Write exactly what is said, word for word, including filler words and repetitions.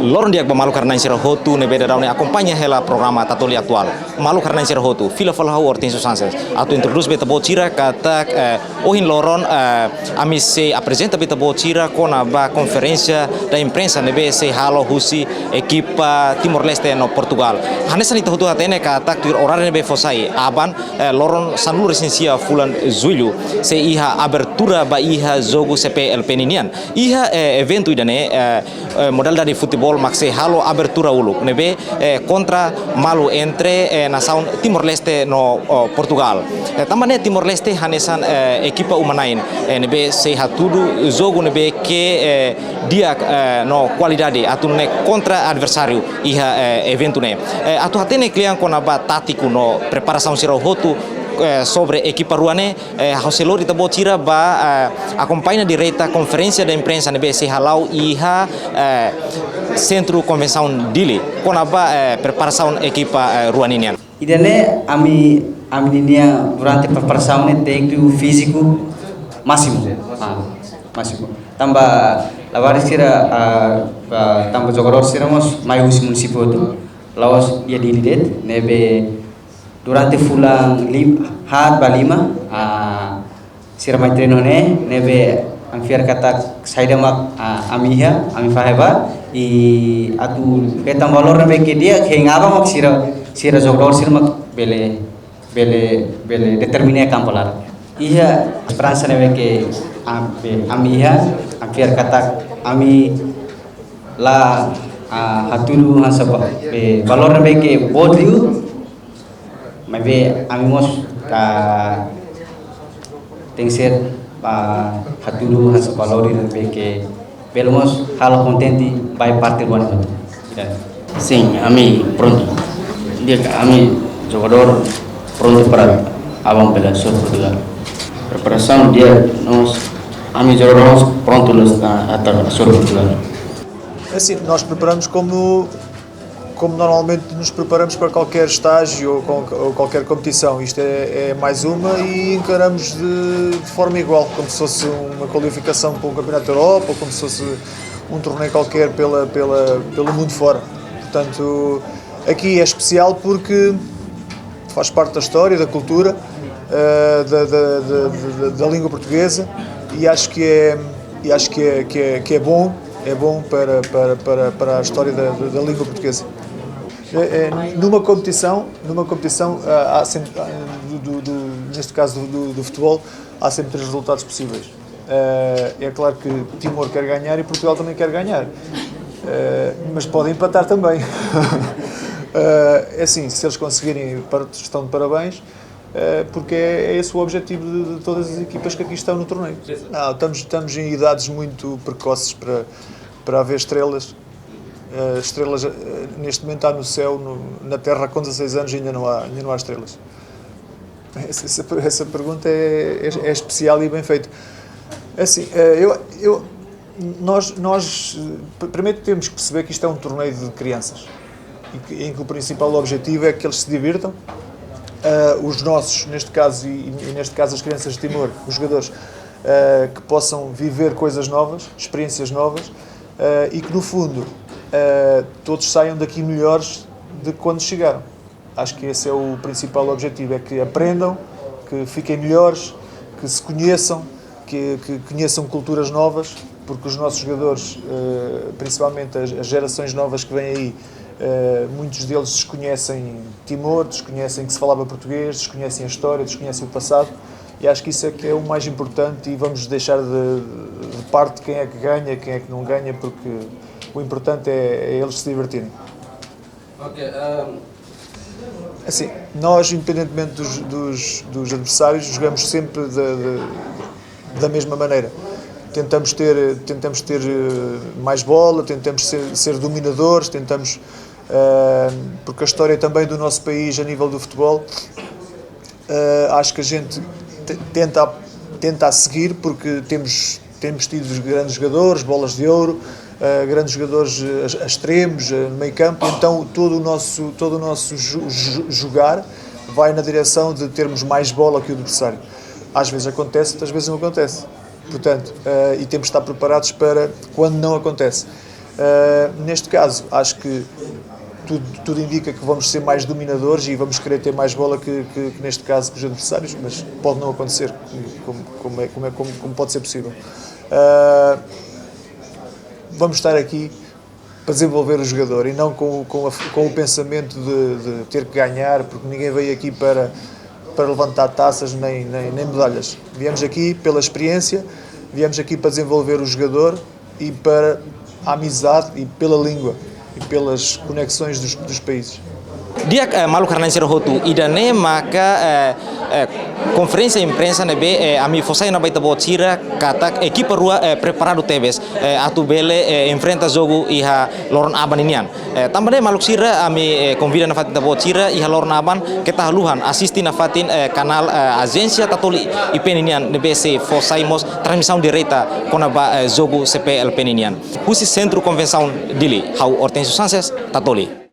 Loron di'ak ba maluk rona-na'in sira hotu ne'ebé daudaun ne'e akompaña hela programa Tatoli Atuál. Maluk rona-na'in sira hotu, fila fali ha'u Hortensio Sanches atu introdús ba ita-boot sira katak, eh, ohin loron, eh, ami sei aprezenta ba ita-boot sira kona-ba konferénsia da imprensa ne'ebé sei halo husi ekipa Timor-Leste no Portugal. Hanesan ita hotu hatene katak tuir oráriu ne'ebé fó sai, aban, eh, loron sanulu-resin-sia fulan Jullu, sei iha abertura ba iha jogu C P L P ninian. Iha, eh, eventu ida-ne'e, eh, eh, modalidade futeból mak sei halo abertura uluk ne'ebé, eh, kontra malu entre, eh, nasaun Timor-Leste no, oh, Portugal. Eh, tanba ne'e Timor-Leste hanesan, eh, ekipa uma-na'in, eh, ne'ebé sei hatudu jogu ne'ebé ke, eh, di'ak, eh, no kualidade atu nune'e kontra adversáriu iha, eh, eventu ne'e. Eh, atu hatene kle'an kona-ba tátiku no preparasaun sira hotu, eh, sobre ekipa rua ne'e, eh, ha'u sei lori ita-boot sira ba, eh, akompaña direta konferénsia da imprensa ne'ebé sei hala'o iha, eh, Sentru Konvensaun Dili, kona-ba, eh, preparasaun ekipa, eh, rua ninian. Ida-ne'e ami, ami-nia durante preparasaun ne'e tenke fíziku másimu. Ah, másimu. Tanba labarik sira, ah, ah, tanba jogadór sira mós mai husi munisípiu hotu. La'ós iha Dili de'it, ne'ebé durante fulan lim-, haat ba lima, ah, sira mai treinu ne'e, ne'ebé ami fiar katak saida mak, ah, ami iha, ami fahe ba, i atu hetan valór ne'ebé ke di'ak, hein aban mak sira, sira jogadór sira mak bele, bele, bele determina kampu laran. Iha esperansa ne'ebé ke am-, be, ami iha, ami fiar katak ami la, ah, hatudu hanesan ba, be, valór ne'ebé ke boot liu, maibé ami mós, ah, tenke ser, ah, hatudu hanesan valór ne'ebé ke bele mós halo kontente ba parte rua ninian. Sin, ami prontu. Di'ak, ami jogadór prontu para aban pela sua Portugal. Preparasaun di'ak, nós, ami jogadór prontu los na atar sua Portugal. É assim, nós preparamos como, como normalmente nos preparamos para qualquer estágio ou, com- ou qualquer competição. Isto é, é mais uma e encaramos de, de forma igual, como se fosse uma qualificação para um campeonato da Europa ou como se fosse um torneio qualquer pela, pela, pelo mundo fora. Portanto, aqui é especial porque faz parte da história, da cultura, eh, da, da, da, da, da língua portuguesa e acho que é, e acho que é, que é, que é bom, é bom para, para, para, para a história da, da, da língua portuguesa. Eh, eh, numa competição, numa competição, ah, há sempre, ah, do, do, do- neste caso do, do, do futebol, há sempre três resultados possíveis. Eh, é claro que Timor quer ganhar e Portugal também quer ganhar. Eh, mas podem empatar também. Eh, é assim, se eles conseguirem, par- estão de parabéns, eh, porque é, é esse o objetivo de, de todas as equipas que aqui estão no torneio. Não, estamos, estamos em idades muito precoces para, para haver estrelas. Eh, estrelas, eh, neste momento há no céu, no- na Terra com dezasseis anos ainda não há, ainda não há estrelas. Essa, essa per- essa pergunta é, é- é especial e bem feita. É assim, eh, eu, eu, nós, nós, eh, pr- primeiro temos que perceber que isto é um torneio de crianças e que- em que o principal objetivo é que eles se divirtam. Eh, os nossos, neste caso, e, e neste caso as crianças de Timor, os jogadores, eh, que possam viver coisas novas, experiências novas, eh, e que no fundo, eh, todos saiam daqui melhores de quando chegaram. Acho que esse é o principal objetivo, é que aprendam, que fiquem melhores, que se conheçam, que, que conheçam culturas novas, porque os nossos jogadores, eh, principalmente as, as gerações novas que vêm aí, eh, muitos deles desconhecem Timor, desconhecem que se falava português, desconhecem a história, desconhecem o passado, e acho que isso é que é o mais importante e vamos deixar de, de parte quem é que ganha, quem é que não ganha, porque o importante é, é eles se divertirem. Ok, ahm, Assim, nós, independentemente dos, dos, dos adversários, jogamos sempre da, da, da mesma maneira. Tentamos ter, tentamos ter eh, mais bola, tentamos ser, ser dominadores, tentamos, eh, porque a história também do nosso país a nível do futebol, eh, acho que a gente te- tenta, tenta a seguir, porque temos, temos tido grandes jogadores, bolas de ouro, eh, grandes jogadores eh, a extremos, eh, no meio campo, então todo o nosso, todo o nosso ju- ju- jogar vai na direção de termos mais bola que o adversário. Às vezes acontece, outras vezes não acontece. Portanto, eh, e temos de estar preparados para quando não acontece. Uh, neste caso, acho que tudo, tudo indica que vamos ser mais dominadores e vamos querer ter mais bola que, que, que neste caso, que os adversários, mas pode não acontecer, como, como, é, como, é, como, como pode ser possível. Uh, vamos estar aqui para desenvolver o jogador e não com, com, a, com o pensamento de, de, ter que ganhar, porque ninguém veio aqui para, para levantar taças nem, nem, nem medalhas. Viemos aqui pela experiência, viemos aqui para desenvolver o jogador e para a amizade e pela língua e pelas conexões dos, dos países. Di'ak, eh, maluk haree-na'in sira hotu, ida-ne'e maka, eh, eh, konferénsia imprensa ne'ebé, eh, ami fó sai ona ba ita-boot sira katak ekipa rua, eh, preparadu tebes, eh, atu bele, eh, enfrenta jogu iha loron aban ninian. Eh, tanba ne'e maluk sira, ami, eh, konvida nafatin ita-boot sira iha loron aban keta haluha asiste nafatin, eh, kanál, eh, Ajénsia Tatoli I P ninian ne'ebé sei fó sai mós transmisaun direta kona-ba, eh, jogu C P L P ninian. Husi Sentru Konvensaun Dili, ha'u Hortensio Sanches, Tatoli.